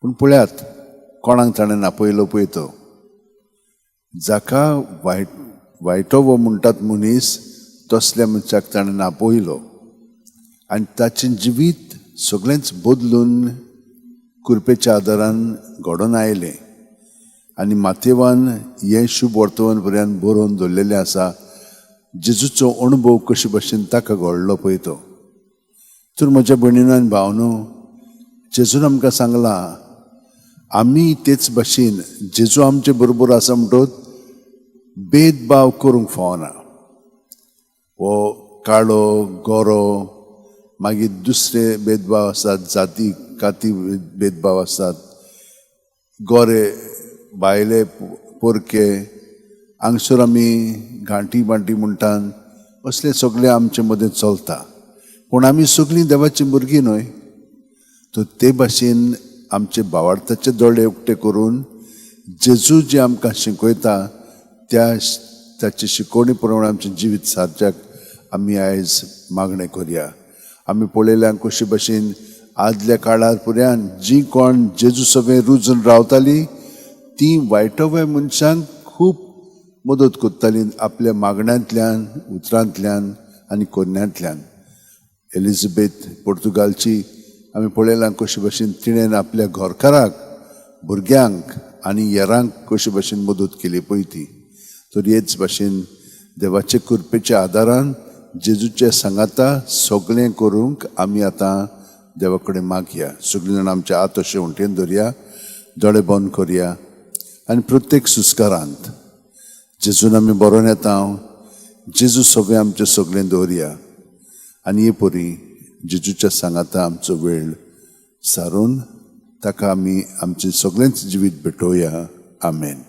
पूण पळयात कोणाक ताणें आपयलो पळय तो, जाका वायट वायटो म्हणटात मनीस, तसल्या मनशाक ताणें आपयलो आनी ताचें जिवीत सगळेंच बदलून कृपेच्या आदारान घडोवन आयलें. आनी मातेवान हें शुभ वर्तमान पर्यंत बरोवन दवरलेलें आसा, जेजूचो अणभव कशे भशेन ताका घडलो पळय तो. तर म्हज्या भयणीन आनी भावनो, जेजून आमकां सांगलां, आमी तेच भाशेन जेजू आमचे बरोबर आसा म्हणटच भेदभाव करूंक फावना. हो काळो गोरो, मागीर दुसरे भेदभाव आसात, जाती काती भेदभाव आसात, गोरे भायले पोरके, हांगसर आमी घांटी बांटी म्हणटात, असलें सगळें आमचे मदें चलता. पूण आमी सगळीं देवाचीं भुरगीं न्हय? तर ते भाशेन आमचे भावार्थाचे दोळे उक्ते करून जेजू जे आमकां शिकयता त्या ताचे शिकवणी प्रमाणे आमचें जिवीत सारच्याक आमी आयज मागणें करया. आमी पळयल्या कशे भाशेन आदल्या काळार पर्यंत जीं कोण जेजू सगळें रुजून रावतालीं, तीं वायटोव्या मनशांक खूब मदत करतालीं आपल्या मागण्यांतल्यान, उतरांतल्यान आनी कोन्यांतल्यान. एलिझाबेथ पोर्तुगालची आमी पळयलां कशे भाशेन तिणें आपल्या घरकाराक, भुरग्यांक आनी हेरांक कशे भाशेन मदत केली पळय ती. तर हेच भाशेन देवाचे कृपेच्या आदारान जेजूच्या सांगाता सगळें करूंक आमी आतां देवा कडेन मागया. सगळीं जाणां आमच्या हात अशें वण्टीन धरया, दोळे बंद करया आनी प्रत्येक सुस्कारांत जेजून आमी बरोवन येता, जेजू सगळें आमचें सगळें दवरया आनी हे परी जेजूच्या सांगाता आमचो वेळ सारून ताका आमी आमचें सगळेंच जिवीत भेटोवया. आमेन.